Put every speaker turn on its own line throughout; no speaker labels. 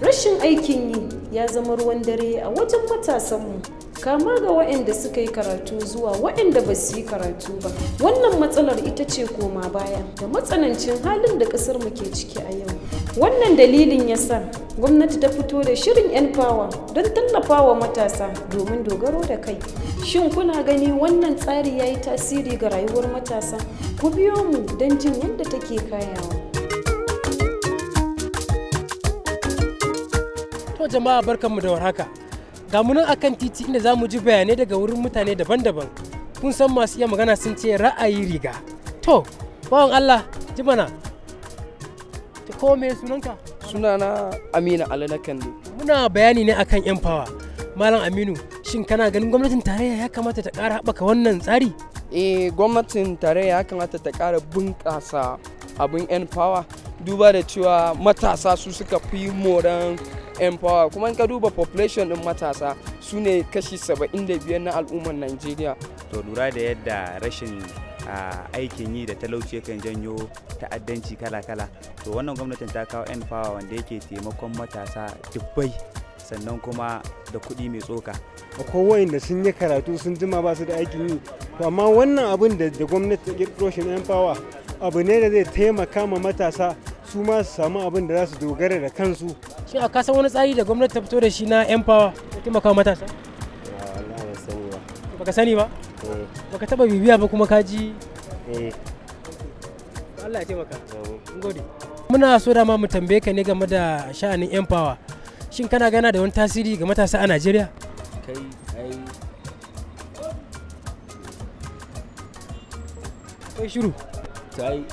Rashin aikin yi ya zama ruwan dare a wajen matasanmu, kama ga waɗanda suka yi karatu zuwa waɗanda ba su yi karatu ba. Wannan matsalar ita ce koma baya da matsanancin halin da ƙasar mu ke ciki a yau. Wannan dalilin ya sa gwamnati ta fito da shirin N-Power don tallafawa matasa domin dogaro da kai. Shin kuna gani wannan tsari ya yi tasiri ga rayuwar matasa? Ku biyo mu don jin yadda take kayawa.
To jama'a, barkanmu da warhaka. Ga mu nan akan titi inda za mu ji bayanai daga wurin mutane daban-daban. Kun san masu iya magana sun ce ra'ayi riga. To, bawan Allah, ji mana. To, ko me sunanka?
Sunana Aminu Ali na Kande.
Muna bayani ne akan N-Power. Malam Aminu, shin kana ganin gwamnatin tarayya ya kamata ta ƙara haɓaka wannan tsari?
Eh, gwamnatin tarayya ya kamata ta ƙara bunƙasa abin N-Power, duba da cewa matasa su suka fi moran N-Power, kuma in ka duba population din matasa su ne kashi 75 na al'ummar Najeriya.
To, lura da yadda rashin aikin yi da talauci yakan janyo ta'addanci kala-kala, to wannan gwamnatin ta kawo N-Power wanda yake taimakon matasa dubbai, sannan kuma da kuɗi mai tsoka.
Akwai wayanda sun yi karatu sun jima ba su da aikin yi, to amma wannan abin da gwamnati ta kirkiro shi na Power abu ne da zai taimaka ma matasa su ma su samu abin da za su dogara da kansu.
Shin a kasan wani tsari da gwamnati ta fito da shi na N-Power ya taimaka wa matasa?
Wallahi ban sani ba.
Baka sani ba?
Eh.
Baka taba bibiya ba kuma ka ji?
Eh.
Allah ya taimaka. Mun gode. Muna so dama mu tambaye ka ne game da sha'anin N-Power. Shin kana gana da wani tasiri ga matasa a Najeriya?
Kai ai.
Kai shiru.
Ta ai.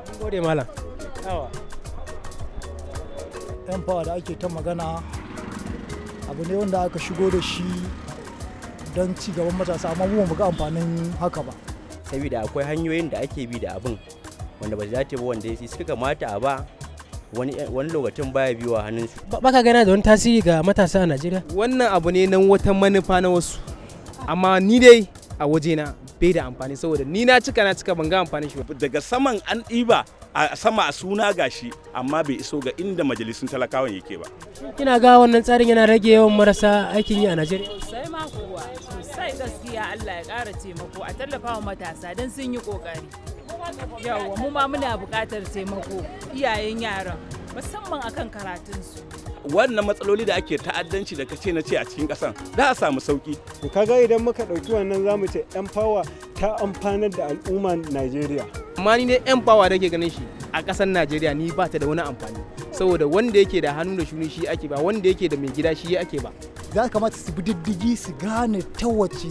Mun gode, malam. Yawa.
N-Power da ake ta magana abu ne wanda aka shigo da shi don ci gaban matasa, amma mu ba mu ga amfanin haka ba.
Saboda akwai hanyoyin da ake bi da abin wanda ba su dace ba, wanda suka kamata a ba wani wani lokacin baya biyuwa hannunsu.
Baka gana da wani tasiri ga matasa a Najeriya?
Wannan abu ne nan wata manufa na wasu, amma ni dai a wajena bai da amfani, saboda ni na cika ban ga amfanin shi ba.
Daga saman an ɗiba a sama a suna gashi, amma bai iso ga inda majalisun talakawan yake ba.
Kina ga wannan tsarin yana rage yawan marasa aikin yi a Najeriya?
Sosai ma kuwa, sosai gaskiya. Allah ya ƙara taimako, a tallafa wa matasa don sun yi ƙoƙari. Yawwa, mu ma muna buƙatar taimako, iyayen yaran, musamman akan karatunsu.
Wannan matsaloli da ake ta'addanci da kace na ce a cikin ƙasan za a samu sauki.
To, kaga idan muka ɗauki wannan, zamu ce N-Power ta amfanar da al'ummar Najeriya.
Amma ni dai N-Power da ke ganin shi a ƙasar Najeriya, ni ba ta da wani amfani, saboda wanda yake da hannu da shuni shi ake ba, wanda yake da mai gida shi ake ba.
Za kamata su bi diddigi su gane ta wace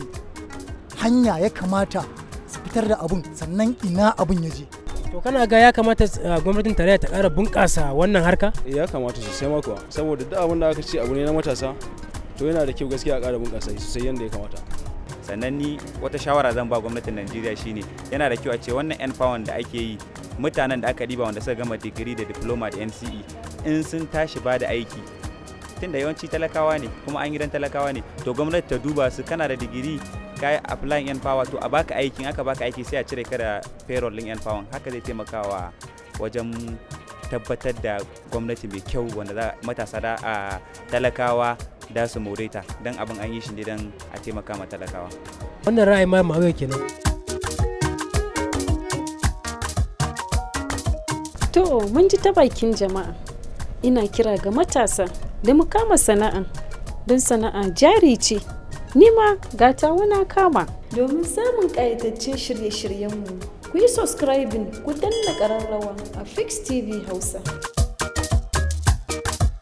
hanya ya kamata su fitar da abun, sannan ina abun ya je.
To, kana ga ya kamata gwamnatin tarayya ta ƙara bunƙasa wannan harka?
Ya kamata sosai ma kuwa, saboda duk abin da aka ce abu ne na matasa, to yana da kyau gaskiya a ƙara bunƙasa shi sosai yadda ya kamata.
Sannan ni wata shawara zan ba gwamnatin Najeriya shine yana da kyau a ce wannan N-Power da ake yi, mutanen da aka ɗiba wanda suka gama digiri da diploma da NCE, in sun tashi ba da aiki, tunda yawanci talakawa ne kuma an gidan talakawa ne, to gwamnati ta duba su. Kana da digiri, ka yi applying N-Power, to a baka aikin. Aka baka aiki, sai a cire ka da payroll din N-Power. Haka zai taimakawa wajen tabbatar da gwamnati mai kyau wanda za matasa da a talakawa da su more ta, don abin an yi shi ne don a taimaka ma talakawa.
Wannan ra'ayi ma Ma'awiya kenan.
To, mun ji ta bakin jama'a. Ina kira ga matasa da mu kama sana'a, don sana'a jari ce. Ni ma gata wana kama. Domin samun ƙayataccen shirye-shiryenmu, ku yi subscribing, ku danna ƙararrawa a Fix TV Hausa.